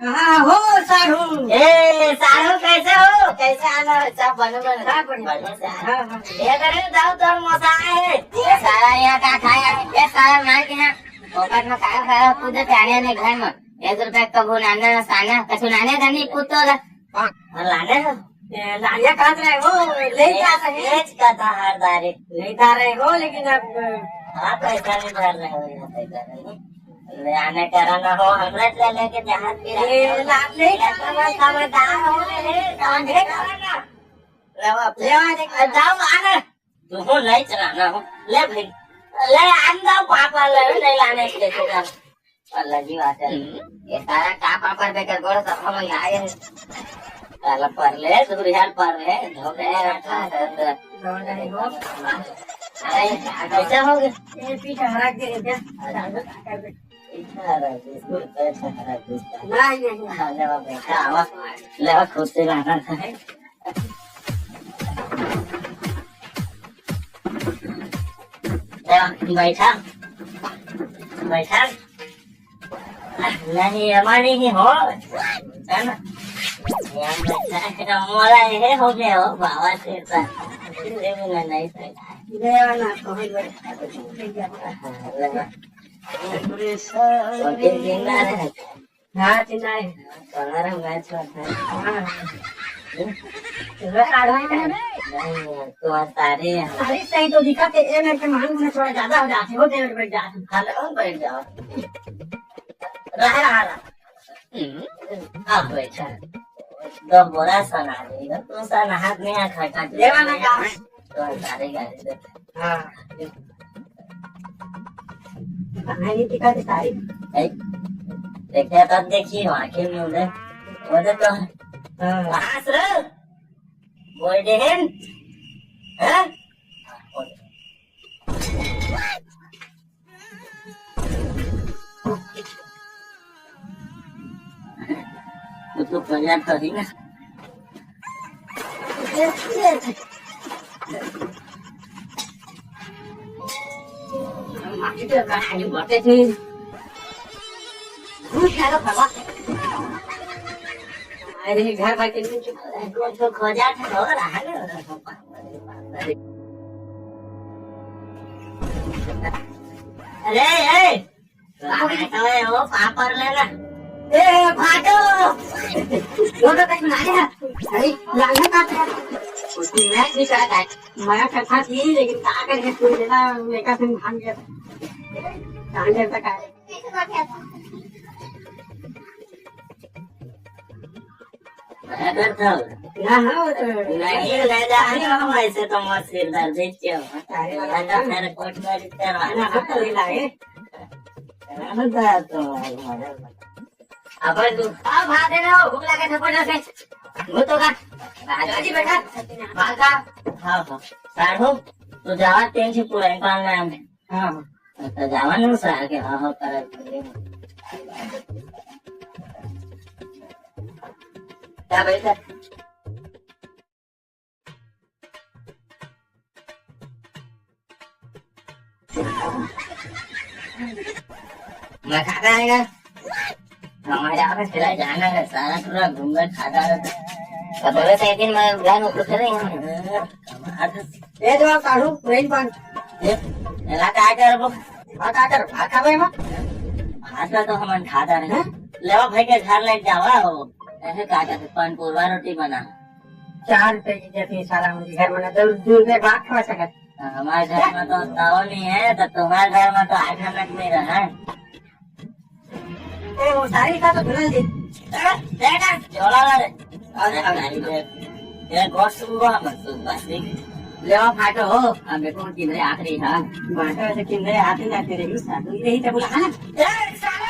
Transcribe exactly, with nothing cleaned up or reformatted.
हाँ, हो साढ़ू। ए, साढ़ू, कैसे हो? कैसे आना है? सब बने बने? सब बढ़िया। बढ़िया से आना। हाँ, हाँ। ये करे, दाऊ, तोर मौसा आए है। ये सारा यहाँ का खाया? ये सारा मार के यहाँ फोकट में खाया, खाया, कूदे प्यारे ने घर में। एक रुपया कभू नाना, साना, कछु नाने का नहीं, पूत तो ला। और लाने हो? ए, लानिया कहाँ से रहे हो? ले जा सही। बेच का था हर दारी। ले जा रहे हो, लेकिन अब आप पैसा नहीं भर रहे हो, यहाँ पैसा नहीं। ले आने करा ना हो, हमरे से लेके जहाज पे ए, लाभ नहीं करना, समझदार हो रे, कांधे करा ना। ले आओ, ले आओ, देख, जाओ, आने। तू हो, नहीं चलाना हो। ले भाई, ले, आन दो, पापा ले, नहीं लाने के लिए। अलग ही बात है। हम्म। ये सारा का पापड़ बेकर गोड़ सब हम आए हैं। साला पर ले, दूर यार पर ले, धोखे रखा है तो। अरे, कैसे हो गए? ये पीछे हरा के क्या? नहीं, नहीं। हाँ, ले आओ बेटा, आओ। ले आओ, खुद से लाना था। ले आओ, बैठा। बैठा। नहीं, हमारी ही हो। है ना? ये बैठा है, मोला ये हो गया हो, बाबा से सा। ये भी ना, नहीं सही। ले आओ ना, कोई बैठा। हाँ, ले आओ। वो दिन दिन ना रहे। हाँ, चिल्लाए। तुम्हारा मैच होता है। हाँ। तुम्हारा आदमी है ना? नहीं, तुम्हारा सारे हैं। अरे, सही तो दिखा के ए मेरे के मान में थोड़ा ज्यादा हो जाती हो, डेढ़ बैठ जाती। हेलो, बैठ जाओ। रहा, रहा, रहा। आप बैठा। दो बोरा सना देगा, तो सना हाथ में आ खा खा। लेवा ना का? तो सारे गाड़ी दे। हाँ। कहानी दिखा दे सारी। ए, देखिए तब देखिए, आंखें मूंदे। वो तो, तो हाँ। पास रे। बोल दे हैं। हैं? वो तो प्रयास करी ना। माटी तो कहाँ आगे बढ़ते थे। घुस जा लो बाबा। अरे घर भर के नीचे कुछ खोजा था, हो रहा है ना। अरे, ए, अबे, ओ, पापड़ लेना। ए, भागो। वो तो तक नहीं है। अरे, लाने का था। उसकी मैच भी कर रहा है। मैं कथा थी, लेकिन कहाँ करके तू लेना, मेरे का फिर भाग गया। कहाँ गया था, कहाँ? ना, ना, वो तो नहीं, ले जा, नहीं, हम ऐसे तो मत सिर दर्द है, क्या? अरे, मैं तो तेरे कोट में लिखते रहा। ना, हम तो नहीं लाए। ना, ना, तो, अब तू, अब भात दे ना, भूख लगे, थप्पड़ से। वो तो का? राजा जी बैठा, भात खा। हाँ, हाँ। साढ़ू, तू जावा, तेल से पूरा निकालना है हमें। हाँ, हाँ। तो जावा ना, सार के, हाँ, हाँ, कर। क्या भाई, क्या? मैं खाता रहेगा। हमारे यहाँ पे चला जाना है, सारा पूरा घूंघट खाता रहता है। तो बोले थे एक दिन मैं घर में कुछ नहीं हूँ। ये जो आप काढ़ू, ब्रेन पान। ये, ये ला का कर वो? हाँ, का कर? भात खाबे मा? भात का तो हमन खाता रहे। हैं? लेवा भाई के घर ले जावा हो। ऐसे का कर? पान पूरवा रोटी बना। चार रुपए की जैसे सारा मुझे घर में ना, दो, दो रुपए भात खा सकत। हमारे घर में तो तावा नहीं है, तो तुम्हारे घर में तो आठ आना नहीं रहा है। ए, वो साड़ी का तो धुला दे। ए, देखा, झोला ला रे। अरे, अरे, अरे, ये, ये गोश्त को हम तो बस नहीं। ले आओ, फाटो हो, अब देखो, किधरे आखिरी था। बाटा से किधरे आते जाते रही, साधु ही रही, तो बोला, हाँ? ए, साला,